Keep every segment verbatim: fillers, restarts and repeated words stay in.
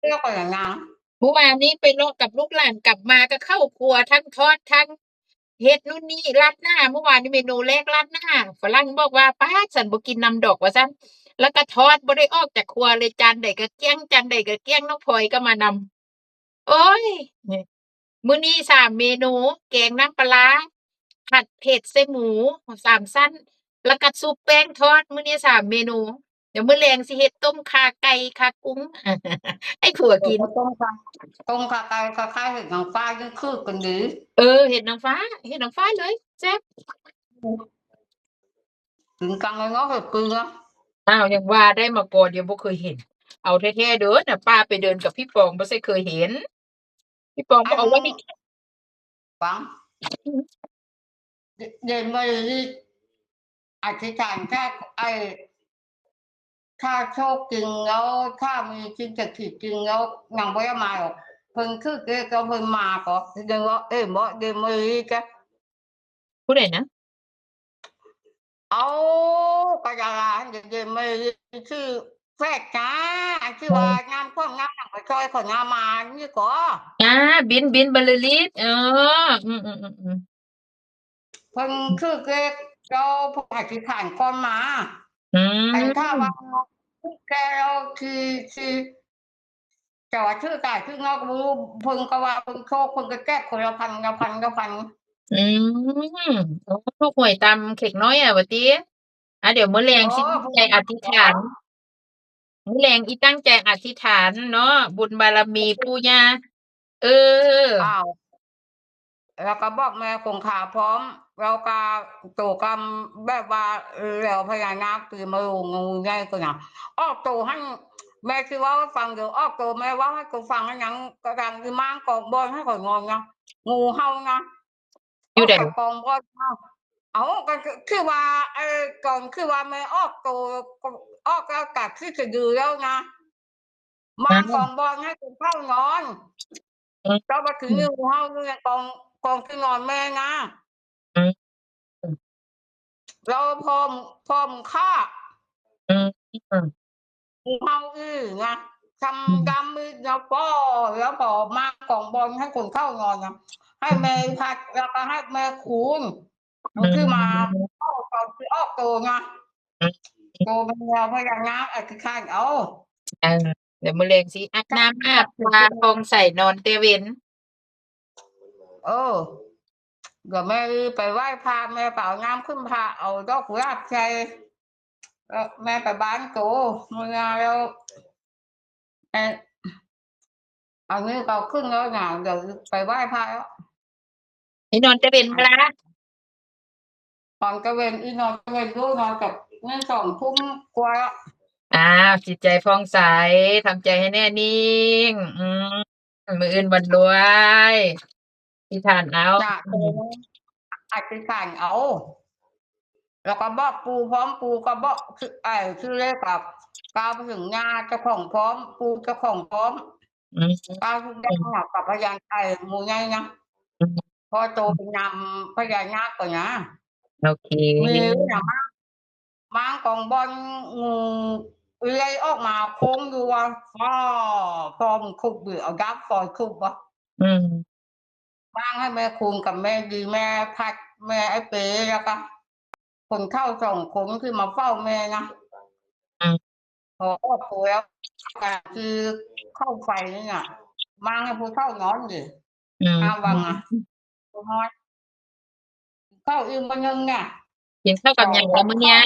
ที่ยวก่อนนะนาง เมื่อวานนี้ไปเลาะกับลูกหลานกลับมาก็เข้าครัวทั้งทอดทั้งเฮ็ดนู่นนี่ราดหน้า เมื่อวานนี้เมนูแรกราดหน้า ฝรั่งบอกว่า "ป๊าด ฉันบ่กินนำดอก" ว่าซั่น แล้วก็ทอดบ่ได้ออกจากครัวเลย จานใดก็เกลี้ยง จานใดก็เกลี้ยง น้องพลอยก็มานำ โอ๊ย มื้อนี้สามเมนู แกงน้ำปลาร้า ผัดเผ็ดใส่หมูสามชั้น แล้วก็ซุปแป้งทอด มื้อนี้สามเมนู เดี๋ยวมื้อแลงสิเฮ็ดต้มข่าไก่ข่ากุ้ง ให้ผัวกิน ต้มข่า ต้มข่าไก่คล้ายๆเห็ดนางฟ้า ยิ่งคือกันดี เออ เห็ดนางฟ้า เห็ดนางฟ้าเลย แซ่บ กินกังเลยเนาะ เห็ดเปื่อยเนาะ อ้าว ยังว่าได้มาก่อน เดี๋ยวบ่เคยเห็น เอาแท้ๆเด้อน่ะ ป้าไปเดินกับพี่ปองบ่ใช่เคยเห็น พี่ปองก็เอาไว้ใน ฟัง เด เดนเมอรี่ อธิษฐาน ถ้า ไอ้ ถ้าโชคจริงแล้ว ถ้ามีสิ่งศักดิ์สิทธิ์จริงแล้ว นางบ่ได้มาหรอก เพิ่นคือเกก็เพิ่นมาก็ เดนว่า เอ้ย บ่ เดนเมอรี่จ้ะ ผู้ใดนะ เอา ก็ดารา เดนเมอรี่ ชื่อแฟดจ้า อันที่ว่าน้ำท่วมน้ำหนักไปช่วยเขาน้ำมานี่ก็ อ่า บิน บินบรรลือฤทธิ์ เออ อืมๆๆๆ เพิ่นคือเกเจ้าผู้อธิษฐานก่อนมา อืม อันถ้าว่าแกเราคือ คือ แต่ว่าชื่อตายชื่อเงาก็บ่รู้ เพิ่นก็ว่าเพิ่นโชค เพิ่นก็แจกคนละพัน ละพัน ละพัน อืม โอ้ ถูกหวยตามเข็กน้อยอะ ว่าติ อ่ะ เดี๋ยวมื้อแลงสิ เออ ตั้งใจอธิษฐาน มื้อแลงอีตั้งใจอธิษฐานเนาะ บุญบารมีปู่ย่า เออ อ้าว แล้วก็บอกแม่คงคาพร้อม แล้วก็โตกำแบบว่า แล้วพญานาคตีมาลงงูใหญ่ก็นะ ออกโตให้ แม่คิดว่าฟังเดี๋ยวออกโต แม่ว่าให้กูฟังให้หยัง กำลังอีม้างกองบอนให้ข่อยนอนนะ งูเห่านะ อยู่ใด ออกจากกองบอนมา เอา ก็คือ คือว่า เอ่อ ก่อนคือว่าแม่ออกโต ออกแล้วกะคือจะดื้อแล้วนะ มา อ้าว กองบอนให้คนเข้านอน อืม เจ้ามาถึง อืม นี่ เฮาเนี่ยกอง กองที่นอนแม่นะ อืม แล้วพร้อม พร้อมฆ่า อืม เฮาอีกนะ ทำ อืม ดำมืดแล้วก็ แล้วพอมากองบอนให้คนเข้านอนนะ ให้แม่พัด แล้วก็ให้แม่คูณ อืม คือมาเข้าตอนที่ออกโตนะ อืม โตเป็นแนวพญานาคอธิษฐานเอา เออ เดี๋ยวมื้อแลงสิอาบน้ำอาบทาผ่องใสนอนแต่เว็น เออ เดี๋ยวแม่ไปไหว้พระ แม่ไปเอาน้ำขึ้นพระ เอาดอกกุหลาบใส่ เออ แม่ไปบ้านโต มื้อหน้าแล้ว แม่ อันนี้ก็ขึ้นแล้วนะ เดี๋ยวไปไหว้พระแล้ว อีนอนแต่เว็นพระ ตอนกะเว็น อีนอนกะเว็น ลูกนอนกับแม่สองทุ่มกว่า อ้าว จิตใจผ่องใส ทำใจให้แน่นิ่ง อืม มื้ออื่นวันรวย อธิษฐานเอา จ้ะ อืม อธิษฐานเอา แล้วก็บอกปู่พร้อม ปู่ก็บอกชื่อ เอ่อ ชื่อเลขกับ กล่าวไปถึงย่าเจ้าของพร้อม ปู่เจ้าของพร้อม อืม กล่าวทุกอย่างกับพญา ไอ้หมู่ใหญ่นะ อืม พอโตเป็นนำพญานาคก่อนนะ โอเค มีหยัง บางกองบอนงูเลื้อยออกมาโค้งอยู่ว่า ฟ้อ ฟ้อมนคุบอยู่ เอาดาบฟอยคุบวะ อืม บ้างให้แม่คูณกับแม่ดี แม่พัด แม่ไอ้เป๋ แล้วก็ คนเฒ่าสองคนที่มาเฝ้าแม่นะ อืม พอออกตัวแล้ว การคือเข้าไฟนี่น่ะ บ้างให้ผู้เฒ่านอนอยู่ อืม ห้ามวางอ่ะ ผู้น้อย ข้าวอิ่มมื้อนึงเนี่ย กินข้าวกับหยังล่ะมื้อเนี้ย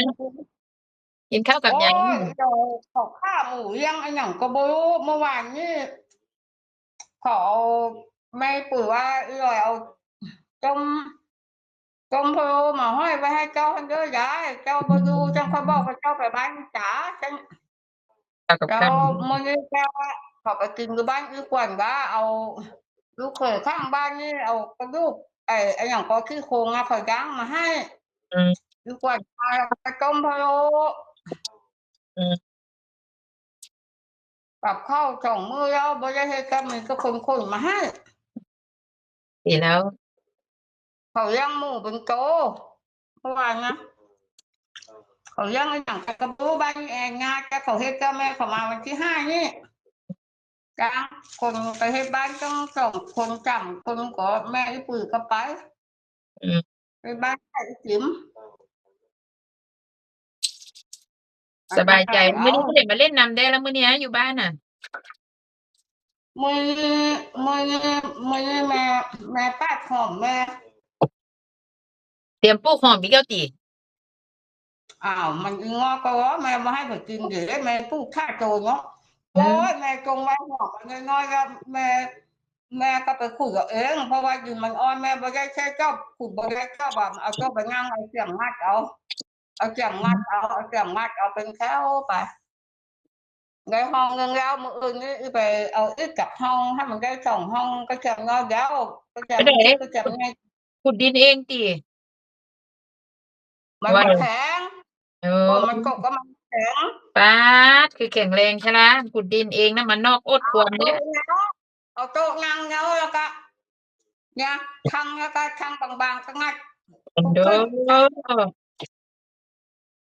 กินข้าวกับหยัง โอ้ย เดี๋ยวเขาฆ่าหมูเลี้ยงอะหยังก็บ่รู้ เมื่อวานนี้ เขาเอา แม่ปุ๋ยว่าอีหลอยเอาต้ม ต้มพะโล้มาห้อยไว้ให้เจ้าหั่นเด้อยาย เจ้าบ่อยู่ จั่งค่อยบอกว่าเจ้าไปบ้านจ๋า จั่ง ข้าวกับ แล้ว ข้าว มื้อนี้เจ้าว่าเขาไปกินอยู่บ้านอีกวนว่า เอาลูกเขยข้างบ้านนี่เอากระดูก ไอ้ ไอ้หยังก็ขี้โครงอะ เขาย่างมาให้ อืม อีกวนมาแล้วก็ต้มพะโล้ อืม กับข้าวสองมื้อแล้ว บ่ได้เฮ็ด ก็มีแต่คนขนมาให้ ดีแล้ว เขาเลี้ยงหมูเป็นโต เมื่อวานนะ เขาเลี้ยงอะหยังก็บ่รู้ บ้านแอนงา แต่เขาเฮ็ดเจ้าแม่เขามาวันที่ห้านี่ จ้างคนไปเฮ็ดบ้านต้องสองคนสามคนก็แม่อีปือก็ไป อืม ไปบ้านไอ้จิ๋ม สบายใจ มื้อนี้บ่ได้มาเล่นนำแด้แล้ว มื้อนี้อยู่บ้านน่ะ มื้อนี้ มื้อนี้ มื้อนี้แม่ แม่ปาดหอมแม่ เตรียมปลูกหอมอีกแล้วติ อ้าว มันอีงอก็ว่าแม่บ่ให้ไปกินเด้ แม่ปลูกท่าโจเนาะ อืม โอ้ย แม่จงไว้หอมมันน้อยๆ แล้วแม่ แม่ก็ไปขุดเอาเอง เพราะว่าดินมันอ่อน แม่บ่ได้ใช้จอบ ขุดบ่ได้จอบอะ เอาจอบไปนั่ง เอาเสียมงัดเอา เอาเสียมงัดเอา เอาเสียมงัดเอาเป็นแถวไป ได้ห้องหนึ่งแล้ว มื้ออื่นนี่ไปเอาอีกจักห้อง ให้มันได้สองห้อง ก็เสียมน้อยเดียว ก็เสียม ไปไหน ก็เสียมไง ขุดดินเองติ มัน ว่า บ่แข็ง เออ บ่ มันก็ ก็มันแข็ง ป๊าด คือแข็งแรงใช่ละ ขุดดินเองนะ มันนอกอดควรเด้ เอาโต๊ะนั่งเนาะ เอาโต๊ะนั่งเนาะ แล้วก็ เนี่ย ชั่ง แล้วก็ชั่งบางๆ ก็งัด เอ็นดู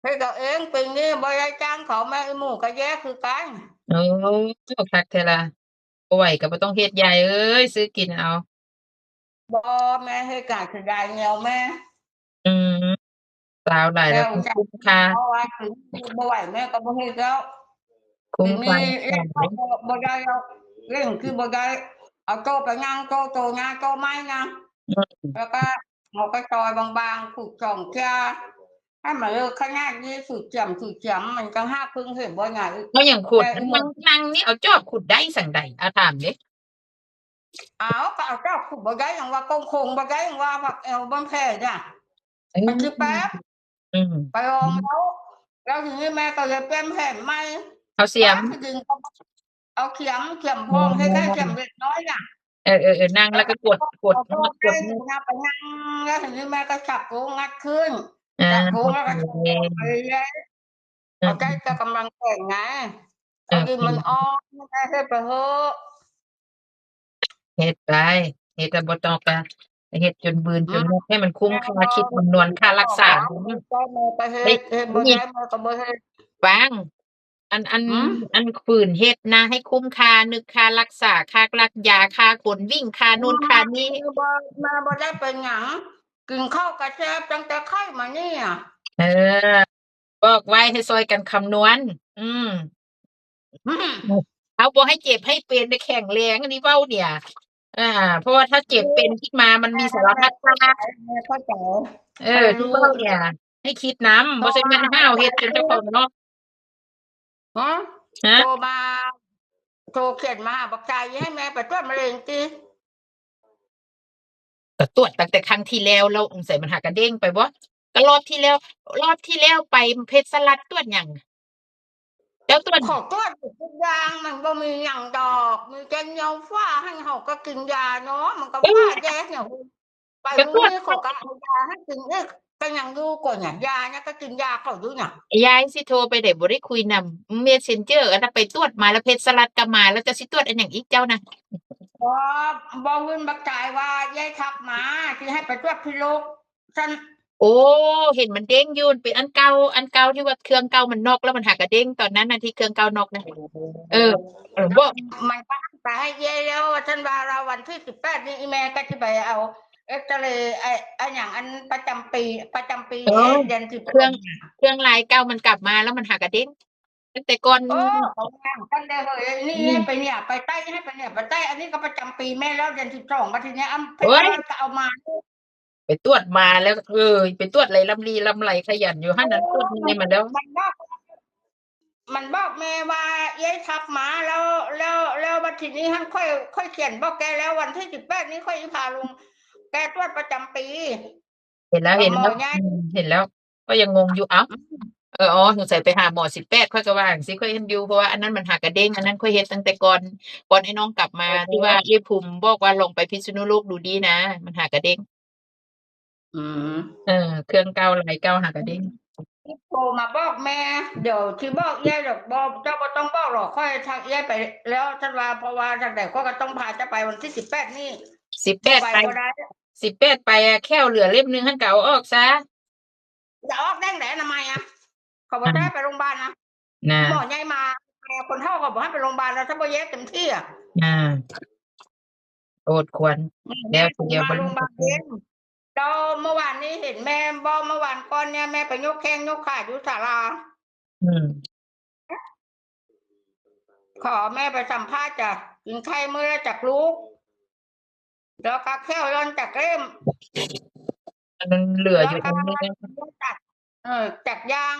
เฮ็ดเอาเอง ปีนี้บ่ได้จ้างเขา แม่อีหมู่ก็แย่คือกัน โอ้ คักแท้ล่ะ บ่ไหวก็บ่ต้องเฮ็ด ยายเอ้ย ซื้อกินเอา บ่ แม่เฮ็ดการเสียดายเงินแม่ อืม สาวหลายแล้ว แล้ว คุ้มค่า เพราะว่าถึงบ่ไหวแม่ก็บ่เฮ็ดแล้ว คุ้มค่า ถึงมีเฮ็ดก็บ่ได้แล้ว เล่นคือบ่ได้ เอาโต๊ะไปนั่ง โต๊ะโตนะ โต๊ะไม้นะ อืม แล้วก็เอากระสอยบางๆ ขุดสองเทื่อ ให้มันเลิกขนาดนี้ สุดเจียม สุดเจียม มันก็หาเพิ่งเห็นบ่ไง เอาหยังขุด แต่ นั่ง นั่งนี่เอาจอบขุดได้สังใด เอาถามเด้ เอา ก็เอาจอบขุดบ่ได้ ยังว่าโค้งๆ บ่ได้ ยังว่าผักแอวบ้านแพงน่ะ เอ้ย มันคือแป๊บ อืม ไปลองแล้ว แล้วทีนี้แม่ก็เลยเปลี่ยนแผนใหม่ เอาเสียม ว่าที่ดินก็เอาเขียม เขียมพอง อ๋อ คล้ายๆ เขียมเล็กน้อยน่ะ เออ เออ เออ นั่งแล้วก็กด กด เอาโต๊ะ กด ไปนั่ง แล้วทีนี้แม่ก็จับโต๊ะงัดขึ้น อ่า จับโต๊ะแล้วก็ โอเค จับโต๊ะไปเรื่อย อืม เอาใจก็กำลังแข็งไง เออ เอาดินมันอ่อน แม่เฮ็ดไปเถอะ เฮ็ดไป เฮ็ดแล้วบ่ต้องกะเฮ็ดจนบืน อืม จนหมด ให้มันคุ้มค่า แม่ก็ คิดคำนวณค่ารักษา แม่ก็เฮ็ด เฮ้ย เฮ็ดบ่ได้ แม่ก็บ่เฮ็ด ฟัง อัน อัน หือ อันฝืนเฮ็ดนะ ให้คุ้มค่า นึกค่ารักษา ค่ารักยา ค่าขนวิ่ง ค่านู่นค่านี่ แม่บ่ แม่บ่ได้เป็นหยัง กินข้าวกะแซ่บตั้งแต่ไข้มาเนี่ย เออ บอกไว้ให้ซอยกันคำนวณ อืม อืม เอาบ่ให้เจ็บให้เป็น ให้แข็งแรง อันนี้เว้าเนี่ย อ่า เพราะว่าถ้าเจ็บเป็นขึ้นมา มันมีสารพัดท่า แม่เข้าใจ เออ ที่เว้าเนี่ย ให้คิดนำ บ่ใช่แม่นห้าวเฮ็ดจนเจ้าของเนาะ ฮะ ฮะ โทรมา โทรเขียนมาหาบักไก่ให้แม่ไปตรวจมะเร็งติ ก็ตรวจตั้งแต่ครั้งที่แล้ว แล้วสงสัยมันหากะเด้งไปบ่ ก็รอบที่แล้ว รอบที่แล้วไปเพชรรัตน์ตรวจหยัง เจ้าตรวจ เขาตรวจทุกอย่าง มันบ่มีหยังดอก มีแต่เยียวฟ้า ให้เขาก็กินยาเนาะ มันก็ เอ้ย ฟ้าแดงเนี่ย ไป ก็ตรวจ มื้อนี้เขาก็เอายาให้กินอีก ก็ยังอยู่ก่อนเนี่ย ยาเนี่ยก็กินยาเขาอยู่เนี่ย ยายสิโทรไปได้บ่ได้คุยนำ เมสเซนเจอร์ อันนั้นไปตรวจมาแล้วเพชรสลัดก็มา แล้วจะสิตรวจอันหยังอีกเจ้านะ บ่ บ่ เพิ่นบักจ่ายว่ายายทักมา ที่ให้ไปตรวจพิษโลก ฉัน โอ้ เห็นมันเด้งอยู่ เป็นอันเก่า อันเก่าที่ว่าเครื่องเก่ามันน็อกแล้วมันหากะเด้งตอนนั้นน่ะ ที่เครื่องเก่าน็อกนะ เออ เออ บ่ มันก็ไปให้ยายแล้ว ฉันว่าเราวันที่สิบแปดนี่อีแม่ก็จะไปเอาเอ็กซเรย์ ไอ้ ไอ้หยังอันประจำปี ประจำปี เออ เดือนสิบ เครื่อง เครื่องลายเก่ามันกลับมาแล้วมันหากะเด้ง ตั้งแต่ก่อน เออ เขาว่ากันได้เลย นี่ อืม ให้ไปเนี่ย ไปใต้ ให้ไปเนี่ย ไปใต้ อันนี้ก็ประจำปีแม่แล้ว เดือนสิบสอง มาทีเนี้ย อ้ำ โอ้ย ไปตลาดก็เอามา ไปตรวจมาแล้ว เออ ไปตรวจไหลลำลีลำไหลขยันอยู่หั่นน่ะ เออ ตรวจยังไงมาแล้ว มันบอก มันบอกแม่ว่ายายทักมาแล้ว แล้ว แล้ววันที่นี้หั่นค่อย ค่อยเขียนบอกแกแล้ว วันที่สิบแปดนี้ค่อยพาลง แกตรวจประจำปี เห็นแล้ว กับ เห็นแล้ว หมอใหญ่ อืม เห็นแล้ว ก็ยังงงอยู่ เอ้า อืม เออ อ๋อ สงสัยไปหาหมอสิบแปด ข้อยก็ว่าจั่งซี้ ข้อยเห็นอยู่ เพราะว่าอันนั้นมันหากะเด้ง อันนั้นข้อยเฮ็ดตั้งแต่ก่อน ก่อนไอ้น้องกลับมา โอ้โห ที่ว่าเอ้ยภูมิบอกว่าลองไปพิษณุโลกดูดีนะ มันหากะเด้ง อืม เออ เครื่องเก่าลายเก่าหากะเด้ง โทรมาบอกแม่ เดี๋ยวสิบอกเอื้อยดอก บ่ เจ้าบ่ต้องบอกหรอก ข้อยทักเอื้อยไปแล้ว ฉันว่า เพราะว่าจั่งใดข้อยก็ต้องพาเจ้าไปวันที่สิบแปดนี่ สิบแปด บ่ไป ไป บ่ได้ สิบแปด ไปอะ แข้วเหลือเล่มหนึ่งหั่นก็เอาออกซะ จะออกแดงแดงทำไมอะ เขาบ่ อ่า ได้ไปโรงพยาบาลนะ น่ะ หมอใหญ่มา คนเฒ่าก็บ่ให้ไปโรงพยาบาลแล้ว ถ้าบ่แยกเต็มที่อะ อ่า โอดควร อืม แล้วทีเดียว มาโรงพยาบาลเอง แล้วเมื่อวานนี้เห็นแม่บอกเมื่อวานก่อนเนี่ย แม่ไปยกแข้งยกขาอยู่ศาลา อืม ขอแม่ไปสัมภาษณ์จ้ะ กินไข่มื้อละจักลูก แล้วก็แข้วย้อนจักเล่ม มันเหลือ แล้ว อยู่ ก็ ตรงนี้ จัก เออ จักยาง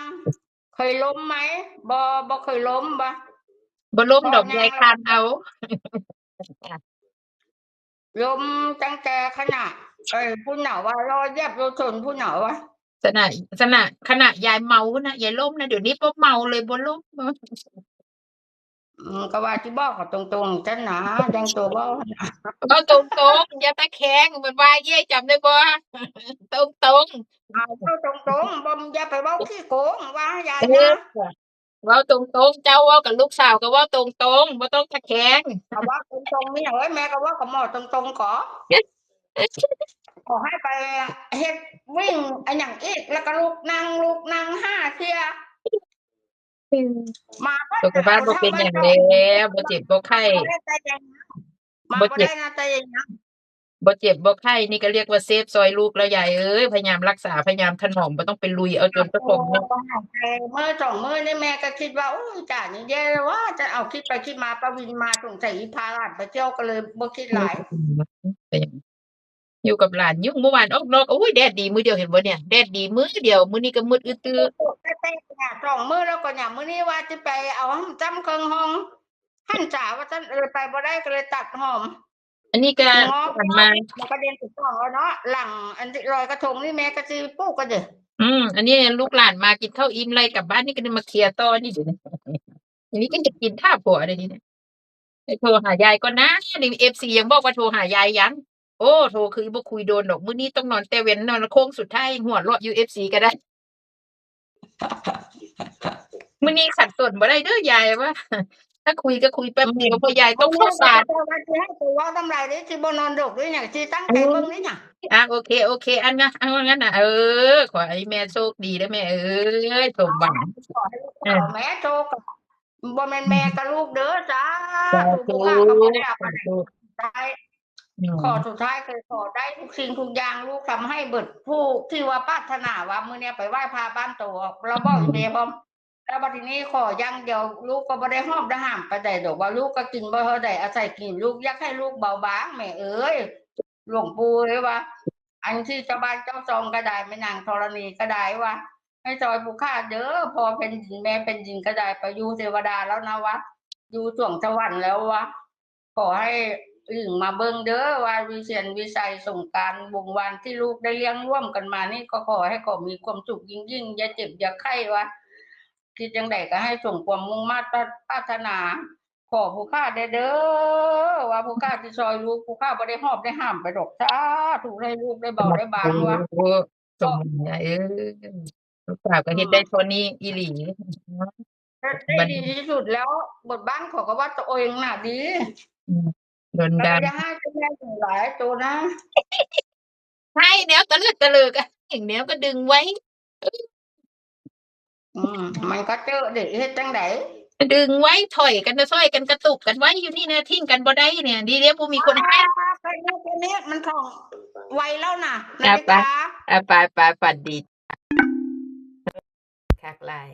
เคยล้มไหม บ่ บ่เคยล้มบ่ บ่ล้มดอก บ่ ยายคานเอา ล้มตั้งแต่ขณะ เอ้ย ผู้หนาวว่ารอเหยียบรถชนผู้หนาวว่า ขณะ ขณะ ขณะยายเมานะ ยายล้มนะ เดี๋ยวนี้บ่เมาเลย บ่ล้ม อืม ก็ว่าสิบอกเขาตรงๆ จั่นนะ อย่างตัวเว้าหั่นนะ เว้าตรงๆ อย่าตะแคง มันว่าเย้ยจำได้บ่ ตรงๆ เอาเว้าตรงๆ บ่ อย่าไปเว้าขี้โกง ว่าอย่า เออ นะ เว้าตรงๆ เจ้าเว้ากับลูกสาวก็เว้าตรงๆ บ่ต้องตะแคง ก็เว้าตรงๆ นี่ เฮ้ย แม่ก็เว้ากับหมอตรงๆ ก่อ ขอให้ไปเฮ็ดวิ่งอะหยังอีก แล้วก็ลุกนั่ง ลุกนั่งห้าเทื่อ อืม มา สุขภาพบ่เป็นหยังแล้ว บ่เจ็บบ่ไข้ มาบ่ได้นะ แต่ยัง บ่เจ็บบ่ไข้ นี่ก็เรียกว่าเซฟซอยลูกแล้วยายเอ้ย พยายามรักษา พยายามถนอม บ่ต้องไปลุยเอาจนเจ้าของ เออ มื้อสองมื้อนี่แม่ก็คิดว่า โอ้ย จ้า นี่แย่แล้วว่า จะเอาคิดไปคิดมา ป้าวินมา สงสัยอีพาหลานไปเที่ยว ก็เลยบ่คิดหลาย เป็นหยัง อยู่กับหลาน อยู่เมื่อวานออกนอก โอ้ย แดดดีมื้อเดียว เห็นบ่เนี่ย แดดดีมื้อเดียว มื้อนี้ก็มืดอื้อตื้อ ตกแต๊ๆ เนี่ย สองมื้อแล้วก็เนี่ย มื้อนี้ว่าสิไปเอาหอมจ้ำเครื่องห้อง หันจ๋าว่าซั่น เออ ไปบ่ได้ก็เลยตัดหอม อันนี้ก็ งอก ผ่านมา มันก็เดือนสิบสองแล้วเนาะ หลังอันที่ลอยกระทงนี่แม่ก็สิปลูกก็เด้อ อืม อันนี้ลูกหลานมากินข้าวอิ่มไล่กลับบ้าน นี่ก็เลยมาเคลียร์ต่อนี่เดี๋ยวนี้ อันนี้ก็จะกินท่าผัวเลยนี่เนี่ย ไปโทรหายายก่อนนะ นี่ เอฟซี ยังบอกว่าโทรหายายยัง โอ้ โทรคือบ่คุยโดนดอก มื้อนี้ต้องนอนแต่เว็น นอนโค้งสุดท้าย หัวเราะอยู่ เอฟซี ก็ได้ มื้อนี้ขัดสนบ่ได้เด้อยายว่า ถ้าคุยก็คุยแป๊บเดียว อืม เพราะยายต้องเข้าสาร เอาแล้ว แต่ว่าสิให้ตัวเว้าทำลายเด้ สิบ่นอนดึกหรือหยัง สิตั้งใจเบิ่งหรือหยัง อ่ะ โอเค โอเค อันนั้น อันนั้นน่ะ เออ ขอให้แม่โชคดีเด้อแม่เอ้ย สมหวัง ขอให้ลูกสาว เออ แม่โชค บ่แม่นแม่กับลูกเด้อ สาธุ สาธุ ผู้ข้าก็บ่ได้เอาไป สาธุ ได้ อืม ขอสุดท้ายคือขอได้ทุกสิ่งทุกอย่าง ลูกทำให้เบิดผู้ที่ว่าปรารถนาว่ามื้อเนี้ยไปไหว้พระบ้านโต เราบอกอีเมลพร้อม แล้วบัดทีนี้ขออย่างเดียว ลูกก็บ่ได้หอบได้หามไปใดดอก ว่าลูกก็กินบ่เท่าใด อาศัยกิน ลูกอยากให้ลูกเบาบาง แม่เอ้ย หลวงปู่เอ้ยว่า อันที่เจ้าบ้านเจ้าซองก็ได้ แม่นางธรณีก็ได้ว่า ให้ซอยผู้ข้าเด้อ พ่อแผ่นดินแม่แผ่นดินก็ได้ ไปอยู่เทวดาแล้วนะวะ อยู่สวงสวรรค์แล้ววะ ขอให้อึ่งมาเบิ่งเด้อ ว่าวิเชียรวิชัยสงกรานต์วงศ์วานที่ลูกได้เลี้ยงร่วมกันมานี่ ก็ขอให้เขามีความสุขยิ่งๆ อย่าเจ็บอย่าไข้วะ คิดจั่งใดก็ให้สมความมุ่งมาดปรารถนา ขอผู้ข้าแด่เด้อ ว่าผู้ข้าสิซอยลูก ผู้ข้าบ่ได้หอบได้หามไปดอก สาธุ ให้ลูกได้เบาได้บางวะ สาธุ สมหวังนะเอ้ย ลูกสาวก็เฮ็ดได้เท่านี้อีหลี อืม เฮ็ดได้ดีที่สุดแล้ว บทบ้านเขาก็ว่าตัวเองน่ะดี อืม โดน แล้ว ด่า ก็อย่าให้เจ้าแม่หลายตัวนะ ให้แนวตะเลิดตะเลิกอะ อย่างแนวก็ดึงไว้ อืม มันก็เจอเด้ เฮ็ดจั่งใด ดึงไว้ ถอยกันนะ ซ่อยกันกระตุกกันไว้อยู่นี่นะ ทิ้งกันบ่ได้เนี่ย ดีแล้วบ่มีคนให้ อ่า ไปนี่ ไปนี่ มันของไวแล้วน่ะ นา อ่ะ ฬิกา ไป อ่ะ ไป ไป ฝันดี คักหลาย